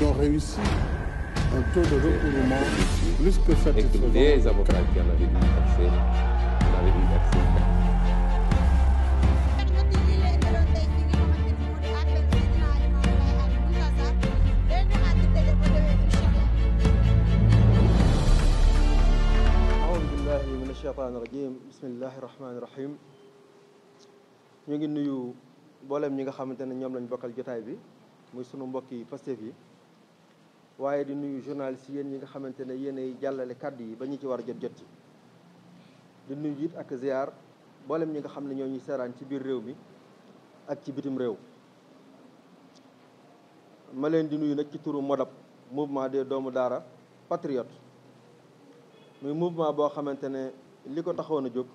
ont réussi un taux de recouvrement plus que satisfaisant. Et que les avocats qui en avaient eu accès, shaytaani rajim bismillahi rahmaani rahim. ñu ngi nuyu mboolem ñi nga xamante ne ñoom lañ bokkal jotaay bi muy sunu mbokki Pastef yi waaye di nuyu journaliste yéen ñi nga xamante ne yéenay jàllale kàddu yi ba ñu ci war a jot ci di nuyu it ak ziar mboolem ñi nga xam ne ñoo ñuy seeraan ci biir réew mi ak ci bitim réew. ma leen di nuyu nag ci turu MODAP mouvement des doomu daara patriote muy mouvement boo xamante ne li ko taxoon a jóg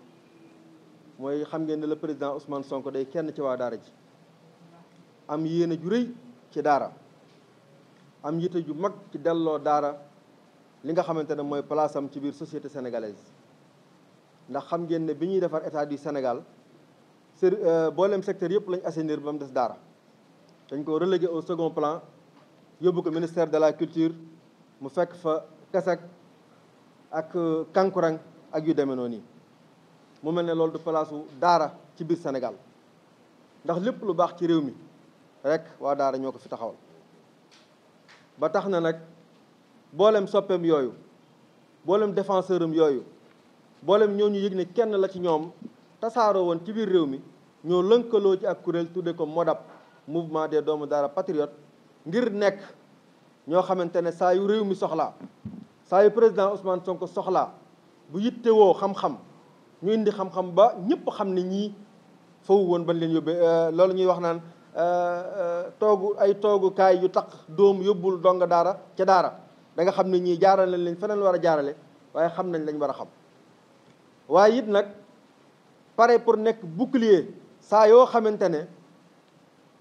mooy xam ngeen ne le président Ousmane Sonko day kenn ci waa daara ji am yéene ju rëy ci daara am yitte ju mag ci delloo daara li nga xamante ne mooy place am ci biir société sénégalaise. ndax xam ngeen ne bi ñuy defar état du Sénégal boolem secteur yëpp lañ assainir ba mu des daara dañ ko relégué au second plan yóbbu ko ministère de la culture mu fekk fa kasak ak kankurang ak yu demee noonu mu mel ne loolu du palaasu daara ci biir Sénégal ndax lépp lu baax ci réew mi rek waa daara ñoo ko fi taxawal. ba tax na nag boolem soppeem yooyu boolem défenseur am yooyu boolem ñoo ñu yëg ne kenn la ci ñoom tasaaroo woon ci biir réew mi ñoo lënkaloo ci ak kuréel tudde ko MODAP mouvement des doomu daara patriote ngir nekk ñoo xamante ne saa yu réew mi soxlaa saa yu président Ousmane Sonko soxlaa bu yittewoo xam-xam ñu indi xam-xam ba ñëpp xam ne ñii fawu woon bañ leen yóbbee loolu ñuy wax naan toogukaay yu tax doom yóbbul donga daara ca daara da nga xam ne ñii jaarale leen feneen war a jaarale waaye xam nañ lañ war a xam. waaye it nag pare pour nekk bouclier saa yoo xamante ne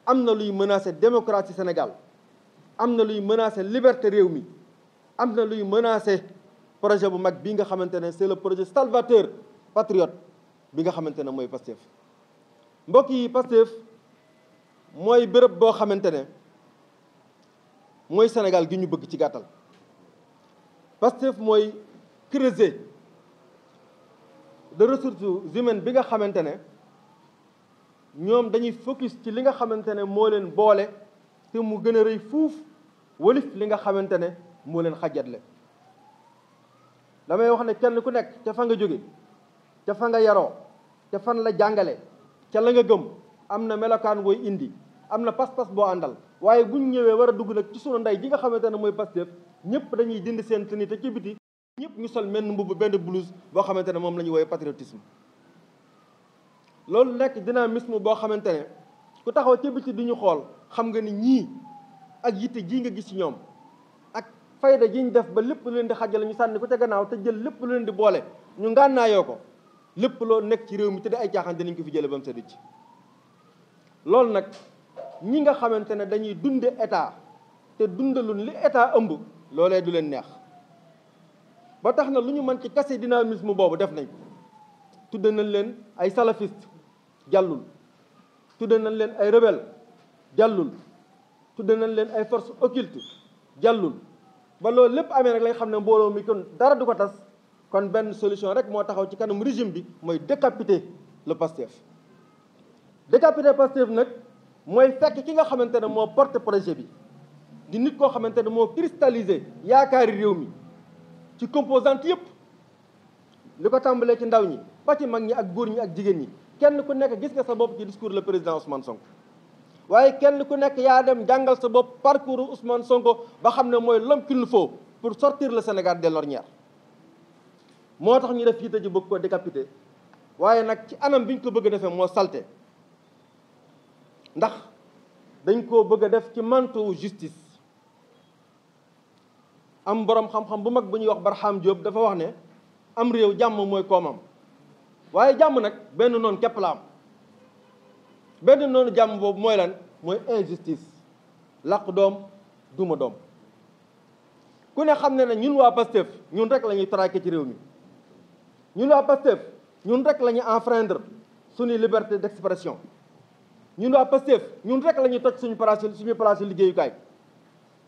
am na luy menacer démocratie Sénégal am na luy menacer liberté réew mi am na luy menacer projet bu mag bii nga xamante ne c'est le projet salvateur patriote bi nga xamante ne mooy Pastef. mbokk yi Pastef mooy béréb boo xamante ne mooy Sénégal gi ñu bëgg ci gàttal. Pastef mooy creuset de ressources humaines bi nga xamante ne ñoom dañuy focus ci li nga xamante ne moo leen boole te mu gën a rëy fuuf walif li nga xamante ne moo leen xajatle. damay wax ne kenn ku nekk ca fa nga jóge ca fa nga yaroo ca fan la jàngale ca la nga gëm am na melokaan booy indi am na pas-pas boo àndal waaye buñ ñëwee war a dugg nag ci sunu ndey ji nga xamante ne mooy Pastef ñëpp dañuy dindi seen tenue te ci biti ñëpp ñu sol menn mbubb benn blouse boo xamante ne moom la ñuy woowee patriotisme. loolu nekk dynamisme boo xamante ne ku taxaw ci biti di ñu xool xam nga ni ñii ak yitte ji nga gis ci ñoom ak fayda ji ñu def ba lépp lu leen di xajale ñu sànni ko ca gannaaw te jël lépp lu leen di boole ñu ngànnaayoo ko lépp loolu nekk ci réew mi te di ay caaxaan dinañ ko fi jële ba mu sedd ci. loolu nag ñi nga xamante ne dañuy dunde état te dundalun li état ëmb loolee du leen neex ba tax na lu ñu mën ci casser dynamisme boobu def nañ ko. tudde nañ leen ay salafiste jàllul tudde nañ leen ay rebelle jàllul tudde nañ leen ay force occulte jàllul ba loolu lépp amee nag lañ xam ne mbooloo mi kon dara du ko tas kon benn solution rek moo taxaw ci kanam régime bi mooy décapiter le Pastef. décapiter Pastef nag mooy fekk ki nga xamante ne moo porte projet bi di nit koo xamante ne moo cristalliser yaakaari réew mi ci composante yëpp li ko tàmbalee ci ndaw ñi ba ci mag ñi ak góor ñi ak jigéen ñi kenn ku nekk gis nga sa bopp ci discours le président Ousmane Sonko. waaye kenn ku nekk yaa dem jàngal sa bopp parcours Ousmane Sonko ba xam ne mooy l'homme qu'il faut pour sortir le Sénégal des lornières. moo tax ñu def yitte ji bëgg koo décapiter waaye nag ci anam bi ñu ko bëgg a defee moo salte ndax dañ koo bëgg a def ci manteau justice. am borom xam-xam bu mag bu ñuy wax Barham Diop dafa wax ne am réew jàmm mooy koomam waaye jàmm nag benn noonu képp la am benn noonu jàmm boobu mooy lan mooy injustice làq doom duma doom. ku ne xam ne ne ñun waa Pastef ñun rek la ñuy traqué ci réew mi ñun waa Pastef ñun rek la ñuy enfreindre suñuy liberté d'expression ñun waa Pastef ñun rek la ñuy toj suñu place liggéeyukaay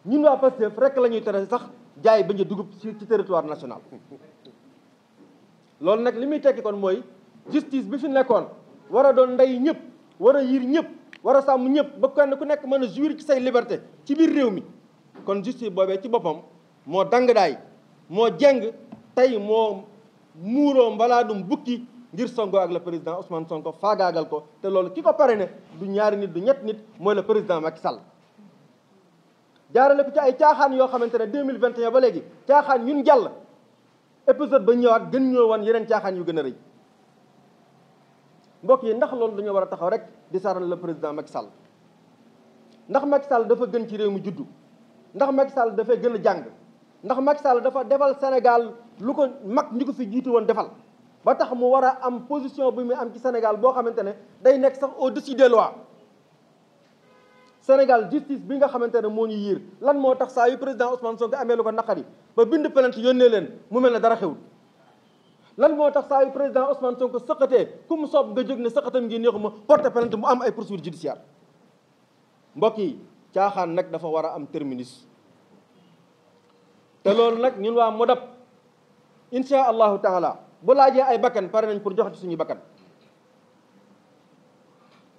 ñun waa Pastef rek la ñuy tere sax jaay bañ a dugub ci territoire national. loolu nag li muy tekki kon mooy justice bi fi nekkoon war a doon ndey ñëpp war a yiir ñëpp war a sàmm ñëpp ba kenn ku nekk mën a jouir ci say liberté ci biir réew mi kon justice boobee ci boppam moo dang daay moo jeng tey moo muuroo mbalaadum bukki ngir songo ak le président Ousmane Sonko faagaagal ko te loolu ki ko parrainé du ñaari nit du ñett nit mooy le président Macky Sall. jaarale ko ci ay caaxaan yoo xamante ne 2021 ba léegi caaxaan ñun jàll épisode ba ñëwaat gën ñoo wan yeneen caaxaan yu gën a rëy mbokk yi ndax loolu dañoo war a taxaw rek di saaral le président Macky Sall ndax Macky Sall dafa gën ci réew mi juddu ndax Macky Sall dafay gën a jàng ndax Macky Sall dafa defal Sénégal lu ko mag ñi ko fi jiitu woon defal ba tax mu war a am position bi muy am ci Sénégal boo xamante ne day nekk sax au-dessus des lois Sénégal justice bi nga xamante ne moo ñu yiir lan moo tax saa yu président Ousmane Sonko amee lu ko naqari ba bind plainte yónnee leen mu mel ne dara xewul lan moo tax saa yu président Ousmane Sonko sëqatee ku mu soob nga jóg ne sëqatam ngi neexuma porte plainte mu am ay poursuites judiciaires mbokk yi caaxaan nag dafa war a am terminus te loolu nag ñun waa MODAP insha allahu taala bu laajee ay bakkan pare nañ pour joxe ci suñu bakkan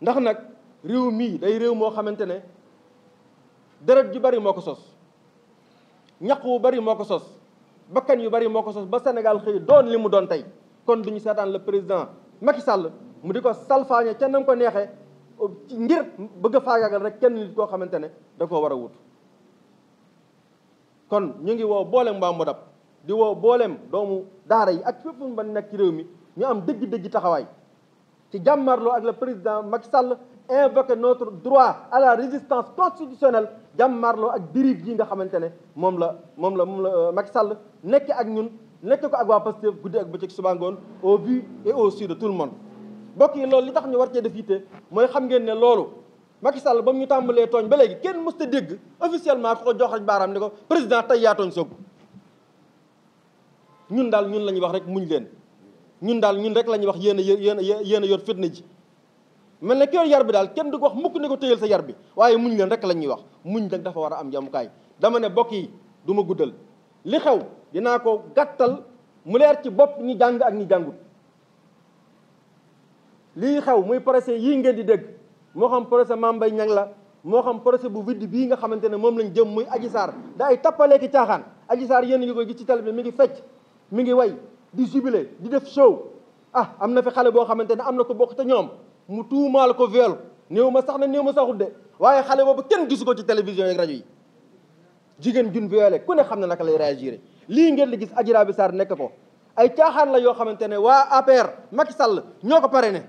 ndax nag réew mii day réew moo xamante ne deret ju bari moo ko sos ñaq wu bari moo ko sos bakkan yu bari moo ko sos ba Sénégal xëy doon li mu doon tey kon duñu seetaan le président Macky Sall mu di ko salfaañe ca nam ko neexee ngir bëgg a faagaagal rek kenn nit koo xamante ne da koo war a wut kon ñu ngi woo boolem waa MODAP di woo boolem doomu daara yi ak fépp ba nekk ci réew mi ñu am dëgg-dëgg taxawaay ci jàmmarloo ak le président Macky Sall invoquer notre droit à la résistance constitutionnelle jàmmarloo ak dérive yi nga xamante ne moom la Macky Sall nekk ak ñun nekk ko ak waa Pastef guddi ak bëccëg suba ngoon au vu et au su de tout le monde mbokk yi loolu li tax ñu war cee def yitte mooy xam ngeen ne loolu Macky Sall ba mu ñu tàmbalee tooñ ba léegi kenn mës ta dégg officiellement ko jox rek baaraam ne ko président tey yaa tooñ Sonko ñun daal ñun la ñuy wax rek muñ leen ñun daal ñun rek la ñuy wax yéen a yor fitna ji mel ne ki yor yar bi daal kenn du ko wax mukk ne ko téyal sa yar bi waaye muñ leen rek la ñuy wax muñ nag dafa war a am jamukaay dama ne bokk yi du ma guddal li xew dinaa ko gàttal mu leer ci bopp ñi jàng ak ñi jàngut lii xew muy procès yii ngeen di dégg moo xam procès Mame Mbaye Niang la moo xam procès bu vide bii nga xamante ne moom lañ jëm muy Adji Sarr da ay tappalee ki caaxaan Adji Sarr yéen ngi koy gis ci télé bi mi ngi fecc mi ngi way di jubilé di def show am na fi xale boo xamante ne am na ko bokk te ñoom mu tuumaal ko viol néew ma sax na néew ma saxut de waaye xale boobu kenn gisu ko ci télévision yeeg rajo yi jigéen jun violé ku ne xam ne naka lay réagir lii ngeen di gis Adji Raby Sarr nekk ko ay caaxaan la yoo xamante ne waa APR Macky Sall ñoo ko parrainé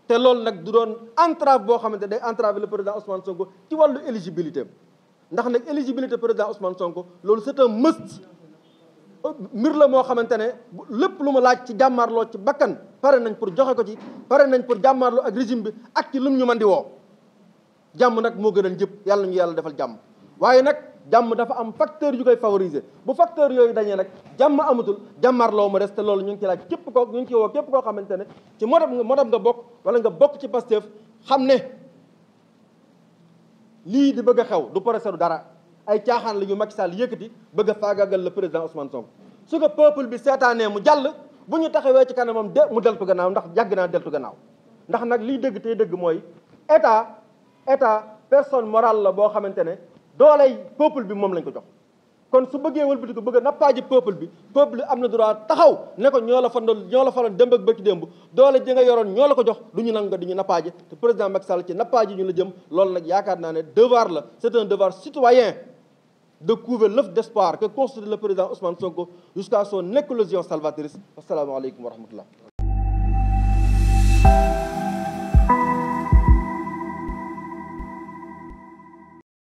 te loolu nag du doon entrave boo xamante ne day entrave le président Ousmane Sonko ci wàllu éligibilité ndax nag éligibilité président Ousmane Sonko loolu c'est un must mbir la moo xamante ne lépp lu mu laaj ci jàmmaarloo ci bakkan pare nañ pour joxe ko ci pare nañ pour jàmmaarloo ak régime bi ak ci lum ñu mën di woo jàmm nag moo gënal jëpp yàlla ñu yàlla defal jàmm waaye nag jàmm dafa am facteur yu koy favoriser bu facteur yooyu dañee nag jàmm amatul jàmmaarloo mu des te loolu ñu ngi ci laaj képp koo ñu ngi ci woo képp koo xamante ne ci MODAP nga bokk wala nga bokk ci Pastef xam ne lii di bëgg a xew du procès du dara ay caaxaan la ñu Macky Sall yëkkati bëgg a faagaagal le président Ousmane Sonko su ko peuple bi seetaanee mu jàll bu ñu taxawee ci kanamam mu deltu gannaaw ndax yàgg naa deltu gannaaw ndax nag liy dëgg tey dëgg mooy état personne morale la boo xamante ne dooley peuple bi moom lañ ko jox kon su bëggee wëlbati ko bëgg a nappaaji peuple bi am na droit taxaw ne ko ñoo la faloon démb ak bëkki démb doole ji nga yoroon ñoo la ko jox du ñu nangu nga di ñu nappaaji te président Macky Sall ci nappaaji ñu la jëm loolu nag yaakaar naa ne devoir la c'est un devoir citoyen de couver l'œuf d'espoir que constitue le président Ousmane Sonko jusqu'à son éclosion salvatrice. Assalamu alaikum wa rahmatullah.